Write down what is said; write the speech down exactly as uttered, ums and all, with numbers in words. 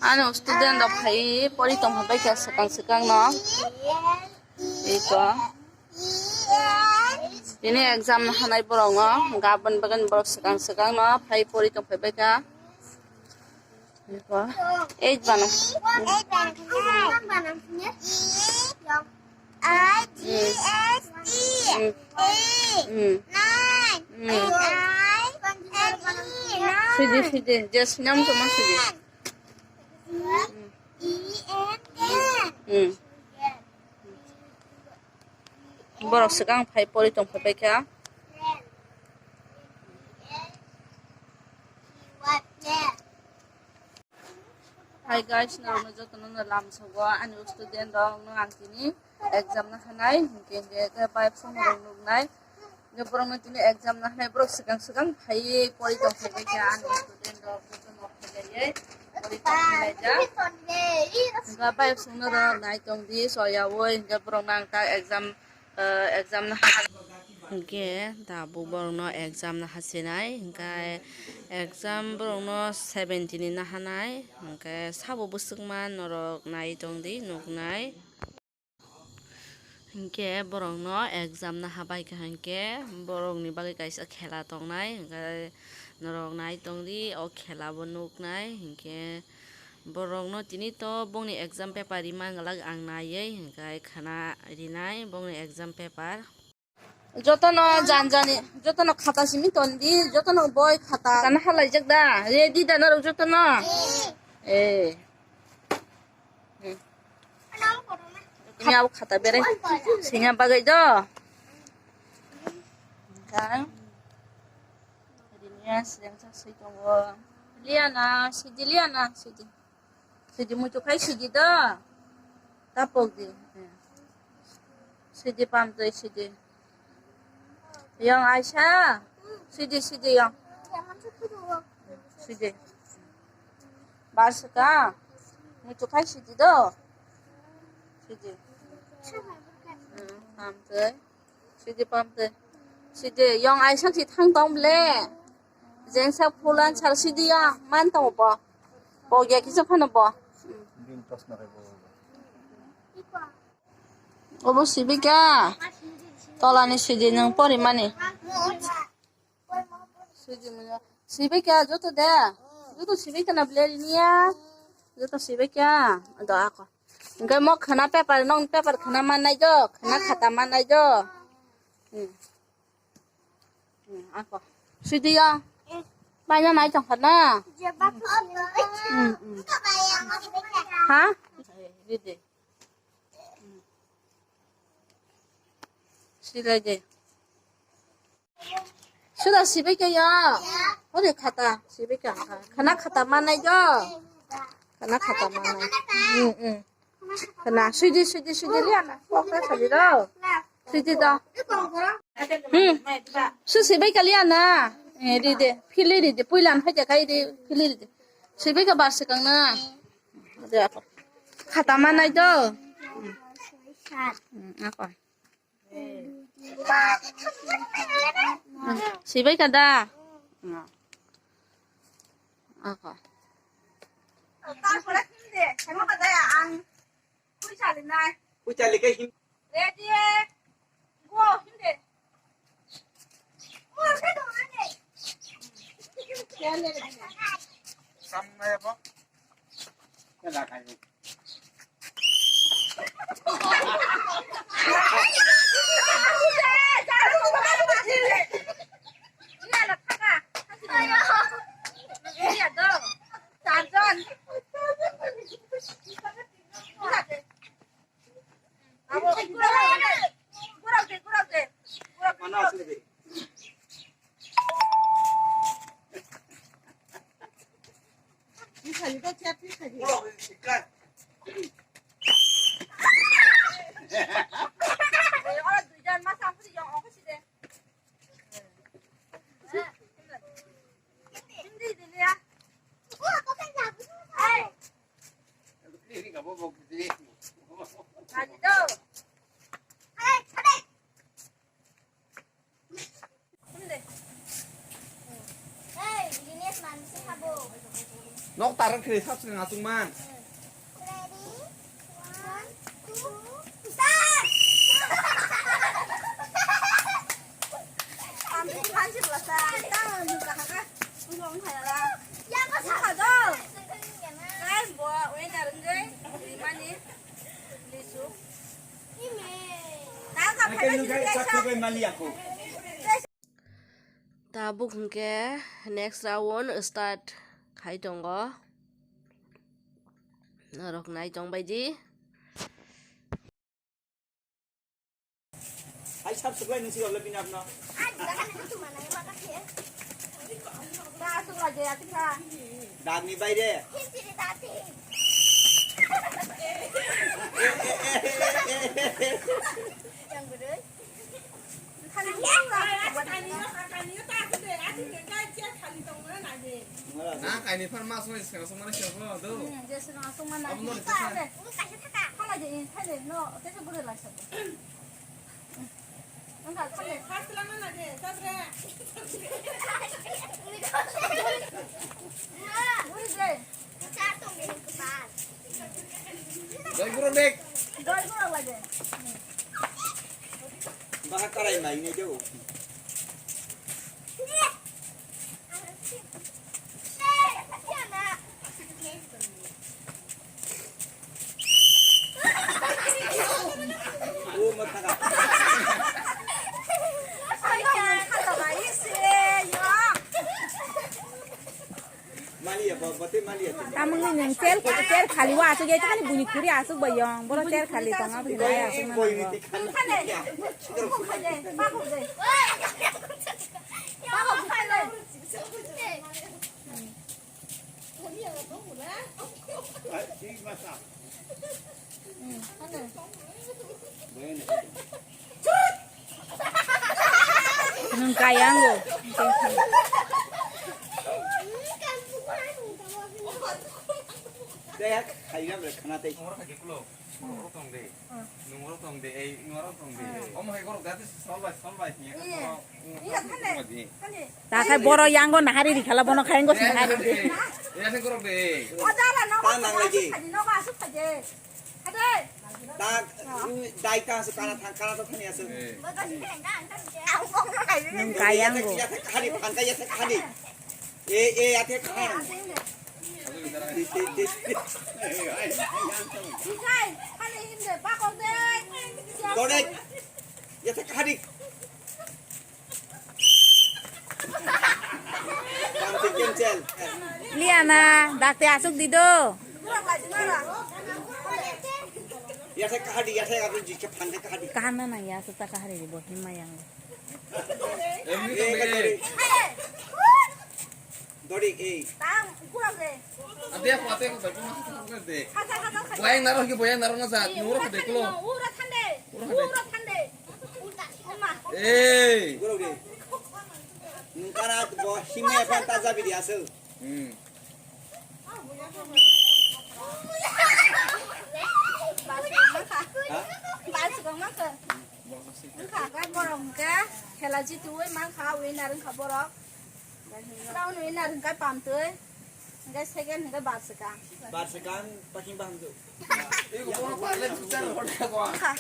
Ano student rok phai pori tong phai kha swkang swkang no. Iko. Ini exam na hanai borok no, gabon bagani borok swkang swkang no phai pori tong phai kha. Iko. Eight bana. I G S T. Mm. A. Mm. Nine. Mm. N I. N E. Nine. Sidi, sidi. Just nyam to ma sidi. Mm. E N N. Mm. Borok swkang phai pori tong phai kha. Hi guys, norokno jotono no lamsogo ani student rok no ang tini exam na hanai, hinkhe hinkhe khe bai phone rok nuknai, hinkhe borok no tini exam na hanai borok swkang swkang phaiwi pori tong phai kha ani student rok jotono phailaiyai pori tong phailaijak. Hinkhe bai phone rok nai tong di soyawi hinkhe borok no ang ta exam, ah, exam na hanai. Hinkhe tabuk borokno exam naha sinai, hinkhe exam borokno seventeen ni nahanai, hinkhe sabo bwswkma norok nai tongdi nuknai. Hinkhe borokno exam naha baikha hinkhe borokni bagwi kaisa khela tongnai, hinkhe norok nai tongdi o khela bo nuknai, hinkhe borokno tini to bongni exam paper ri manglak ang naiwi, hinkhe khana rinai bongni exam paper. Jotono janjani, jotono khata simi tondi, jotono boi khata. Khata na halaijak da? Ready da norok jotono? Eh. Hmm. Ini abo khata berai. Sini bagwi do. Kan. Ini ya sedang sesuai tunggu. Liana, sidi Liana, sidi. Sidi muitu khai sidi do. Tapok di. Sidi pamtwi sidi. Yang Aisha. Sidi sidi yang. Sidi. Basika. Muitu khai sidi do. Sidi. Hmm, pamtwi. Sidi pamtwi. Sidi yang Aisha si thang tong ble. Jengsa phulan sal sidi ya man tong bo. Bo ya kisa phano bo. Obo sibika. Tolani sidi nang pori mani. Sibika joto de. Joto sibika na blerinia. Joto sibika. Do ako. Engkai mo khana paper nong paper khana manai jo. Khana khata manai jo. Hmm. Hmm, ako. Sidi ya. Banyak naik tong khana. Hmm, hmm. Ha? Sida je. Sudah sibika ya. Ore khata sibika. Khana khata manai jo. Khana khata manai. Hmm, hmm. Khana sidi sidi sidi liana. Kokta sidi do. Sidi do. Hmm. Su sibika liana. Eh, di de. Pili di de. Puilan haja kai di. Pili di de. Sibika bar sekang na. Khata manai do. Hmm, ako. Sibai ka da? Ako. Ready, go, hindi. Nok tarak khri sab swkang aswk man. Tabuk hwnkhe next round start khai tongo. Norok nai tong bai di. Hai sab suklai nung sirok le bini apno. Dagni baire. Na kaini phan mas wngwi swkang songmani siyang phano do. Hmm, je swkang songmani. Abo no rwchapha. Khala je in thai de no te se bwrwi lai sa. Wngkha thai de. First lama na de, tabre. Bwrwi de. Doi guro dek. Doi guro lai de. Baha karai mai ne jo. Tamungni nung tel, tel khali wa asuk ya, tani buni kuri asuk bayong, boro tel khali tongo, bini nai asuk mano. Nwng kaya ango. Dek, khaina bre khana tei. Oro kha kekulo. Oro tong de. Nung oro tong de. Ei, nung oro tong de. Omo hai gorok dati sol bai, sol bai. Iya, thane. Thane. Ta khai boro yango nahari ri khala bono khai ngo nahari de. Iya, sing gorok de. Ojala no. Ta nang lagi. Khadi no ba su khadi. Ade. Ta, dai ta su kana thang kana to khani asu. Nwng kaya ango. Iya, ta khani thang kaya ta khani. E, e, ate khang. Dodek. Yate khadi. Kanti cancel. Liana, dakte asuk dido. Yate khadi, yate khadi, jike phande khadi. Kaham na nang ya, asuk ta kahari di, boh himma yang. Em, ni to mege. Dori, ei. Tang, kurang deh. Ate aku, ate aku, bai kuma satu aku de. Boyang naro ki boyang naro na sa, nuro ka de kulo. Ura thande. Ura thande. Ura thande. Oma. Ei. Guru de. Nungkara bo hime pan taja bidi asu. Hmm. Ha? Wngkha, borok hwnkhe khela jitiui mankha, winner wngkha borok. Round winner hwnkhe Pamtwi, hwnkhe second hwnkhe Barswkang. Barswkang, paking bahamjwk. Ego borok parle futsal rok. Wngkha.